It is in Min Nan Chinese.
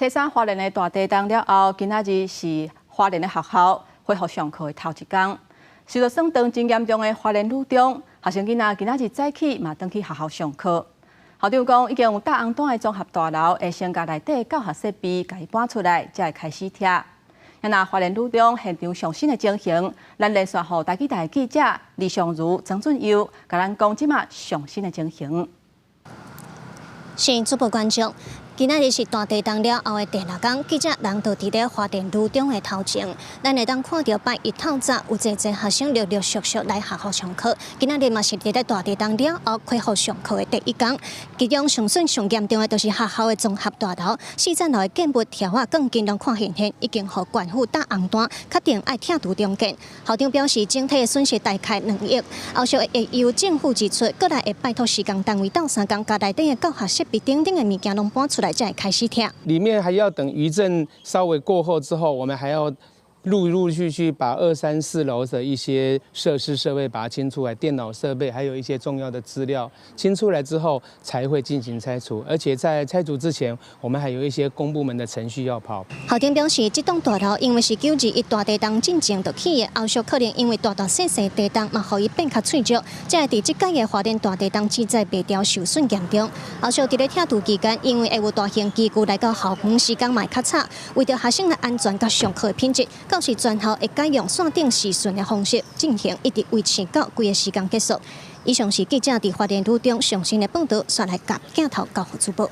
初三花蓮的大地動了後，今仔日是花蓮的學校恢復上課的頭一工。受著損斷真嚴重的花蓮女中，學生囡仔今仔日早起嘛轉去學校上課。校長講，已經有搭紅單的綜合大樓會先共內底教學設備共伊搬出來，才會開始拆。若花蓮女中現場上新的情形，咱連線予台語台記者李尚如、曾俊佑，共咱講這馬上新的情形。是主播觀眾，今仔日是大地動了後的第六工，記者人就佇咧花蓮女中的頭前，咱會當看著拜一透早有濟濟學生陸陸續續來學校上課。今仔日嘛是佇咧大地動了後恢復上課的第一工，其中受損上嚴重的就是學校的綜合大樓，四層樓的建物柱仔鋼筋攏看現現，已經予縣府打紅單，確定愛拆除重建。校長表示，整體的損失大概2億，後續會由政府支出，閣來會拜託施工單位鬥相共，共內底的教學設備等等的物件攏搬出來，才會開始拆。裡面還要等餘震稍微過後之後，我們還要陸陸續續把二三四樓的一些設施設備把它清出來，電腦設備還有一些重要的資料清出來之後，才會進行拆除。而且在拆除之前，我們還有一些公部門的程序要跑。校長表示，這棟大樓因為是9·21大地動進前就起的，後續可能因為大大細細地動嘛，予伊變較脆弱，才會佇這擺的花蓮大地動之災袂牢受損嚴重。後續佇咧拆除期間，因為會有大型機具來到校園，時間嘛會較早，為著學生的安全佮上課的品質，到時全校會改用線頂視訊的方式進行，一直維持到規个時間結束。以上是記者佇花蓮女中上新的報道，煞來共鏡頭交予主播。